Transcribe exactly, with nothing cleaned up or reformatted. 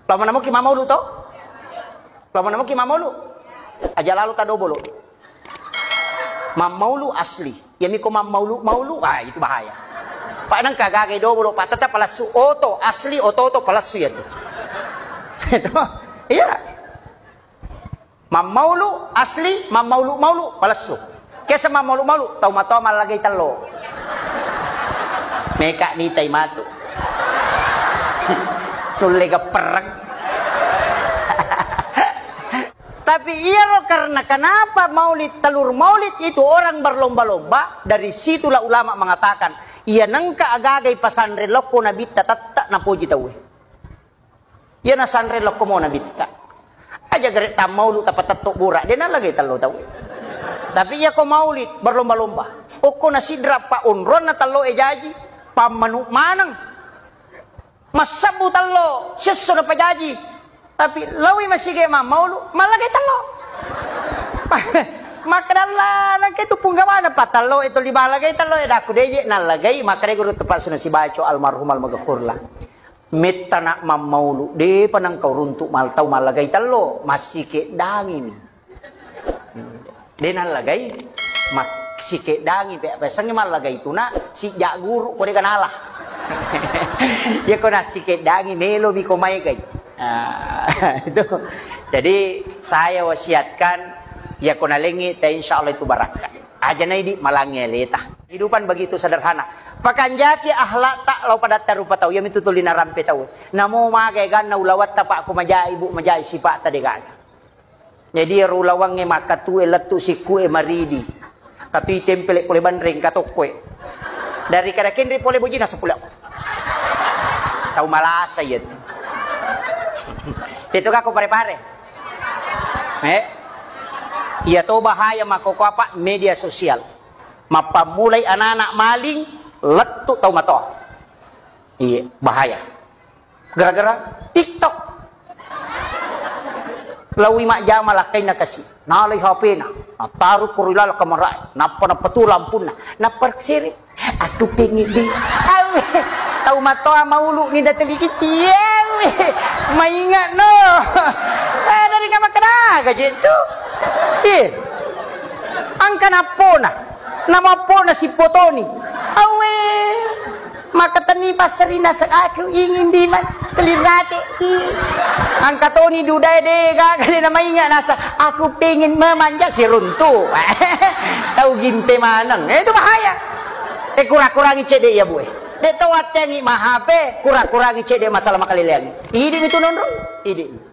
Lao manamoki mammaulu to? Lao manamoki mammaulu? Aja lalo tadobolo. Mammaulu asli. Yami ko mammaulu-maulu, ah, itu bahaya. Pak nengka gagai dobolo, Pak, tetap palassu oto asli, oto-oto palassu ya tu. Itu, iya. Mammaulu asli, mammaulu-maulu, palessu. Kesa mammaulu-maulu, tau matoa mallagai tello. Meka nitai matu. Nulle geppereng. Tapi iyaro karena kenapa maulid, telur maulid itu orang berlomba-lomba, dari situlah ulama mengatakan, iya nengka agagai pasanre lokko nabitta tette napoji tauwe. Iya nasanre lokko mo nabitta. Aja gare tammaulu tapatetto bura, de nallagai tello tau. Tapi iya ko maulid berlomba-lomba. Okko nasidra pa onronna tello e jaji, pammanu maneng. Massebbu tello, sesso napajaji. Tapi lawi masige mammaulu, mallagai tello. Makkadalla nangke tu punggawana pa tello e toli mallagai tello e, daku deje nallagai, makkada guru tepat suna sibaco almarhum almaghfurlah. Mettana mammaulu, depa nengka uruntu mal-, tau mallagai tello, massikeddangi mi. De nallagai, massikeddangi pe, pesangngi mallagai tuna, sijak guru ko de ganala. Iya ko nassikeddangi, melo mi ko maegai. Ah, itu. Jadi saya wasiatkan, iya ko nalengi te, insya Allah itu barakka. Aja naidi malangi aleta. Kehidupan begitu sederhana. Pakanjaki akhlakta lao padatta rupa tau, iya mitu tuli narampe tau. Namo maga eganna ulawatta, Pak, ko majai, Bu, majai sipakta de gaga. Jadi ero ulawangnge makkatue lettu sikkue maridi. Katui tempele pole banreng katokkoe. Dari kada kenre pole bojina seppulo. Tau malasa iya tu. Itu kako pare-pare. Eh? Iya to bahaya makkoko apa? Media sosial. Mappammulai anak-anak maling, lettu tau matoa. Iya, bahaya. Gara-gara TikTok. Lawi majjama lakkainna kasi. Nalai H P-na. Nattaru ko ri laleng kamarae. Nappa napatu lampunna. Nappa sere. Aku pengen di. Awe. Tau matoa maulu ni datang dikit. Awe. Maingat no. Eh, dari kamar kedaga je tu. Eh. Angka nappona. Namappona sipotoni. Awe. Maka tenni passerina sa-, aku ingin diman, telirate. Angka toni dudae de gaga de namainga nasa, aku pengen memanja siruntu. Tau gimpe maneng. Eh, itu bahaya. Eh, kura-kurangi cedde iya, Bu, eh. De tau attengi mahape, kura-kurangi cedde masalah makaleleang. Idi itu nonrong. Idi.